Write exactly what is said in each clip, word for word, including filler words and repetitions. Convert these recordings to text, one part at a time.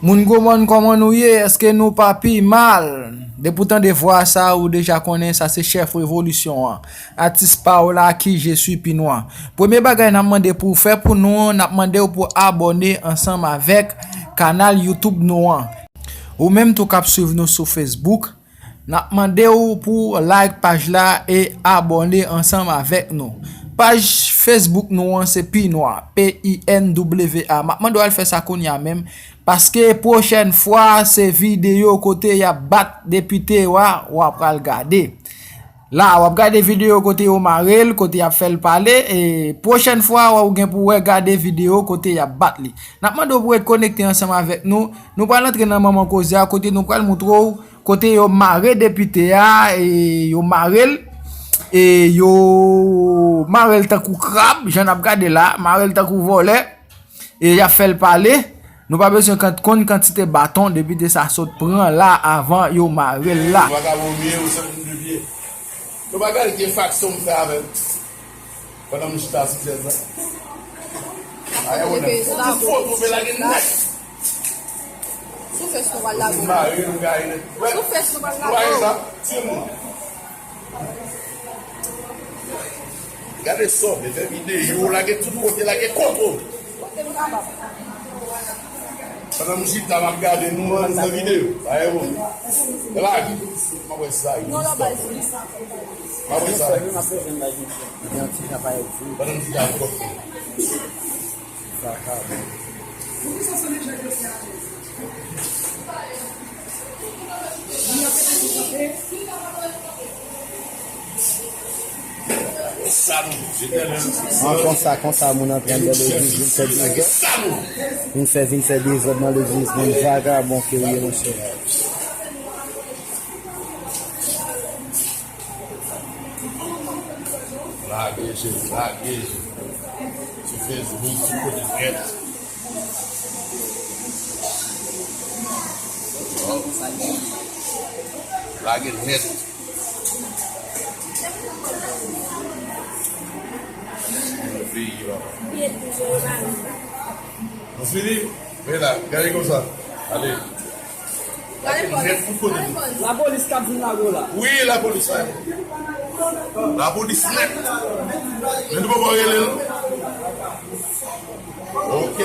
Moun Gwomòn, kòman nou ye? Èske nou pa pi mal? Depi w tande vwa sa, ou deja konnen sa se chèf revolisyon an. Atis pa w la ki Je suis Pinwa. Premye bagay n ap mande pou w fè pou nou, n ap mande w pou abòne ansanm avèk kanal YouTube nou an. Ou menm tou k ap swiv nou sou Facebook, n ap mande w pou like paj la e abòne ansanm avèk nou. Paj Facebook nou an se Pinwa, P I N W A. M ap mande w al fè sa kounye a menm, paske pwochèn fwa se videyo kote y ap bat depite w a, w a pral gade. La, w ap gade videyo kote yo mare l, kote y ap fè l pale, e pwochèn fwa, w a gen pou w gade videyo kote y ap bat li. N ap mande w pou w ret konekte ansanm avèk nou. Nou pral antre nan manman koze a, kote nou pral moutre w kote yo mare depite a, e yo mare l, e yo mare l tankou krab, jan n ap gade la, mare l tankou vòlè, e y ap fè l pale. Nou pa bezwen kant-, konn kantite baton depite sa sot pran la avan yo mare l la. Vagabon m ye, ou sèl moun de pye. Nou pa gade ki fason m fè avè l. Pandan m chita sou chèz la. Aye, ou nèt. Ou ti foto, men lage nèt. Sou fès nou pral lage. Mari, nou gaye nèt. Sou fès nou pral lage. Ou gaye sa? Timoun. Gade sa, men fè videyo, lage tout kote, lage kote. Kote m kapab. Pandan m chita, m ap gade nou, nou fè videyo. Aye, bon. Lage. M ap wè sa. Non, la baz. M ap wè sa. Pandan m chita, m ap wè. Vakabon. An konsa, konsa, moun antre anndan legliz, vin fè dezòd. Vin fè, vin fè dezòd nan legliz, moun vagabon ke w ye, monchè. Lage je, lage je. Sou Facebook, sou kote nèt. Lage nèt. Nan peyi, papa. Nou fini? Men la, gade konsa. Ale. Nèt tout kote. Lapolis k ap vin lage w la. Wi, lapolis la. Lapolis nèt. Men nou poko rele l. Ok.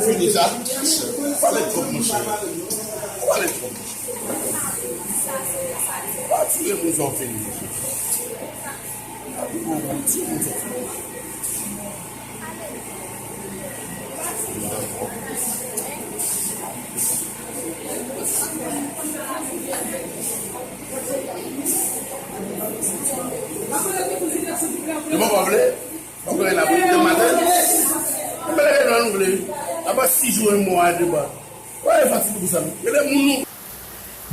Fini sa? Pale twòp, monchè. Pale twòp, monchè. Pa tire moun sa w fini, monchè. Yo poko vle? Poko vle la pou demen maten? Mwen vle nan nou vle. Apa sis jou, yon mwa, de mwa. Wè, fatig pou sa. Gade moun nou.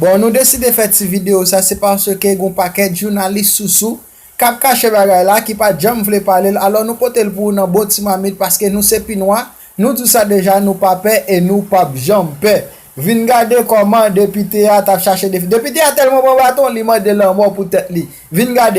Bon, nou deside fè ti videyo sa, se paske gon pakèt jounalis sousou k ap kache bagay la, ki pa t janm vle pale l. Alò, nou pote l pou ou nan bon ti mamit, paske nou se Pinwa, nou di w sa deja, nou pa pè e nou p ap janm pè. Vin gade kòman depite a t ap chache defi. Depite a tèlman pran baton, li mande lanmò pou tèt li. Vin gade.